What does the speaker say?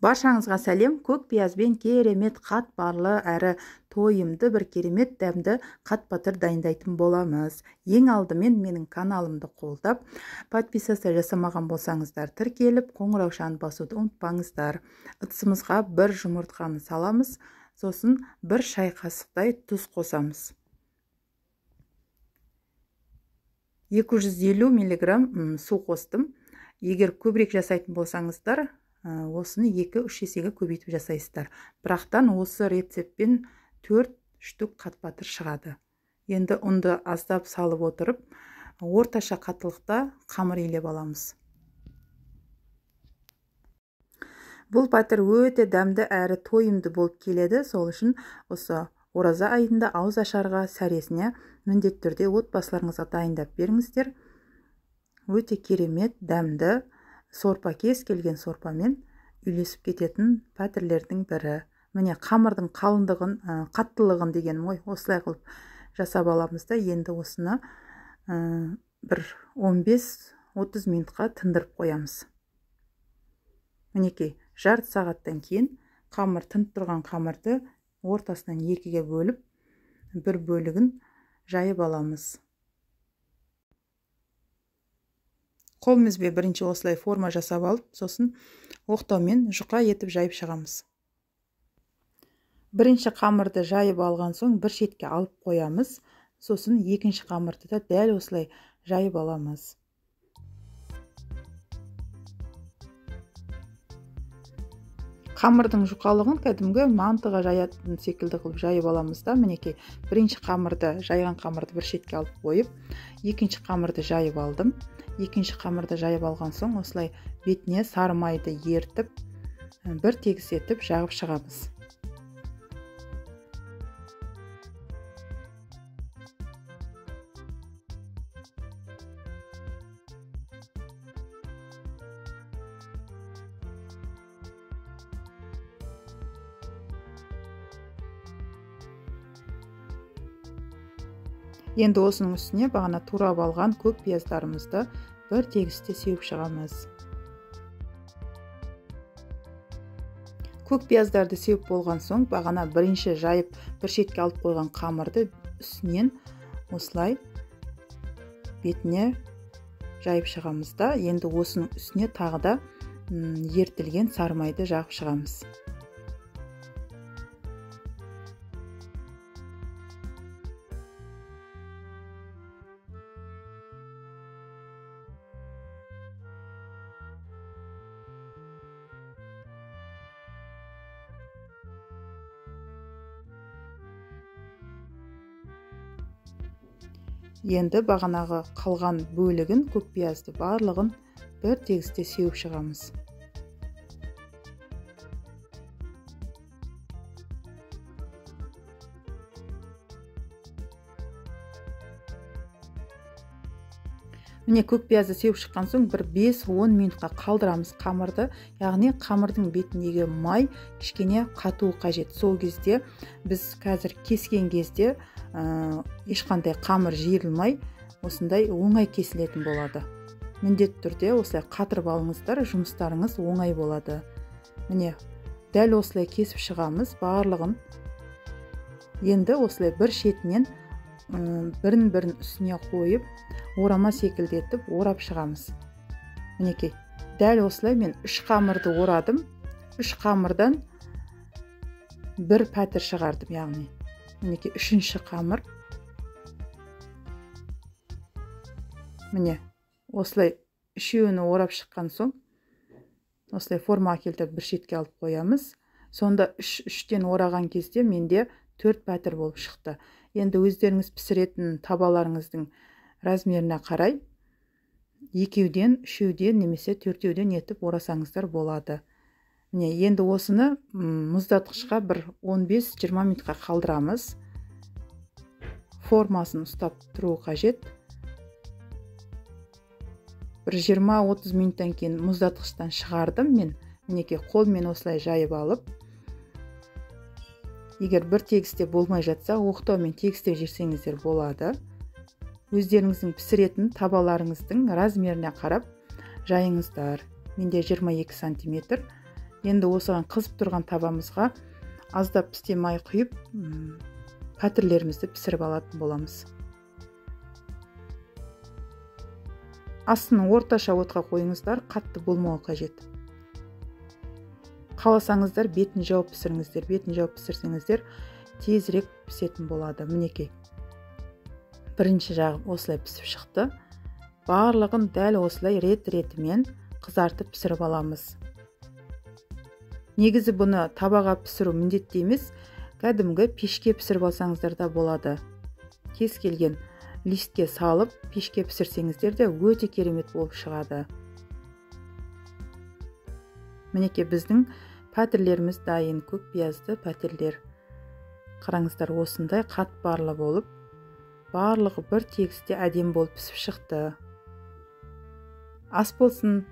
Баршаңызға сәлем. Көк пиязбен керемет қатпарлы әрі тойымды бір керемет дәмді қатпатыр дайындайтын боламыз. Ең алдымен менің каналымды қолдап, подписаться жасамаған болсаңыздар тіркеліп, қоңыраушаны басуды ұмытпаңыздар. Ыдысымызға бір жұмыртқаны саламыз, сосын бір шай қасықтай тұз қосамыз. 250 миллиграмм су қостым. Егер көбірек жасайтын болсаңыздар, осыны 2-3 есеге көбейтіп жасайсыздар. Бірақтан осы рецептпен 4 штук қатпатыр шығады. Енді ұнды аздап салып отырып, орташа қаттылықта қамыр илеп аламыз. Бұл пәтір өте дәмді әрі тойымды болып келеді. Сол үшін осы ораза айында ауыз ашарға сәресіне міндетті түрде отбасыларыңызға дайындап беріңіздер. Өте керемет дәмді сорпа, кез келген сорпамен үйлесіп кететін пәтірлердің бірі. Міне қамырдың қалыңдығын, қаттылығын дегенім ғой, осылай қылып жасап аламыз да, енді осыны бір 15-30 минутқа тындырып қоямыз. Мінекей, жарты сағаттан кейін қамыр, тынып тұрған қамырды ортасынан екіге бөліп, бір бөлігін жайып аламыз. Қолымызбен бірінші осылай форма жасап алып, сосын оқтаумен жұқа етіп жайып шығамыз. Бірінші қамырды жайып алған соң бір шетке алып қоямыз, сосын екінші қамырды да дәл осылай жайып аламыз. Қамырдың жұқалығын кәдімгі мантыға жаятын секілді қылып жайып аламыз да, мінекей бірінші қамырды, жайған қамырды бір шетке алып қойып, екінші қамырды жайып алдым. Екінші қамырды жайып алған соң осылай бетіне сары майды ертіп, бір тегіс етіп жағып шығамыз. Енді осының үстіне бағана турап алған көк пияздарымызды бір тегісте сеуіп шығамыз. Көк пияздарды сеуіп болған соң, бағана бірінші жайып бір шетке алып қойған қамырды үстінен осылай бетіне жайып шығамыз да, енді осының үстіне тағы да ертілген сары майды жағып шығамыз. Енді бағанағы қалған бөлігін, көк пиязды барлығын бір тегісте сеуіп шығамыз. Міне көк пиязды сеуіп шыққан соң бір 5-10 минутқа қалдырамыз қамырды. Яғни қамырдың бетіндегі май кішкене қатуы қажет. Сол кезде біз қазір кескен кезде ешқандай қамыр жиырылмай, осындай оңай кесілетін болады. Міндетті түрде осылай қатырып алыңыздар, жұмыстарыңыз оңай болады. Міне дәл осылай кесіп шығамыз барлығын. Енді осылай бір шетінен бірін-бірін үстіне қойып, орама секілді етіп орап шығамыз. Мінекей, дәл осылай мен 3 қамырды орадым. 3 қамырдан бір пәтір шығардым, яғни. Мінекей, үшінші қамыр. Міне, осылай үшеуін орап шыққан соң, осылай формаға келтіріп бір шетке алып қоямыз. Сонда үштен ораған кезде менде 4 пәтір болып шықты. Енді өздеріңіз пісіретін табаларыңыздың размеріне қарай екеуден, үшеуден немесе төртеуден етіп орасаңыздар болады. Міне, енді осыны мұздатқышқа бір 15-20 минутқа қалдырамыз. Формасын ұстап тұру қажет. Бір 20-30 минуттан кейін мұздатқыштан шығардым мен. Мінекей, қолмен осылай жайып алып, егер бір тегісте болмай жатса, оқтаумен тегістеп жіберсеңіздер болады. Өздеріңіздің пісіретін табаларыңыздың размеріне қарап жайыңыздар. Менде 22 сантиметр. Енді осыған қызып тұрған табамызға аздап пісте май құйып, пәтірлерімізді пісіріп алатын боламыз. Астын орташа отқа қойыңыздар, қатты болмауы қажет. Қаласаңыздар бетін жауып пісіріңіздер. Бетін жауып пісірсеңіздер тезірек пісетін болады. Мінекей, бірінші жағы осылай пісіп шықты. Барлығын дәл осылай рет-ретімен қызартып пісіріп аламыз. Негізі бұны табаға пісіру міндетті емес, кәдімгі пешке пісіріп алсаңыздар да болады. Кез келген листке салып пешке пісірсеңіздер де өте керемет болып шығады. Мінекей, біздің пәтірлеріміз дайын, көк пиязды пәтірлер. Қараңыздар, осындай қатпарлы болып, барлығы бір тегісте әдемі болып пісіп шықты. Ас болсын!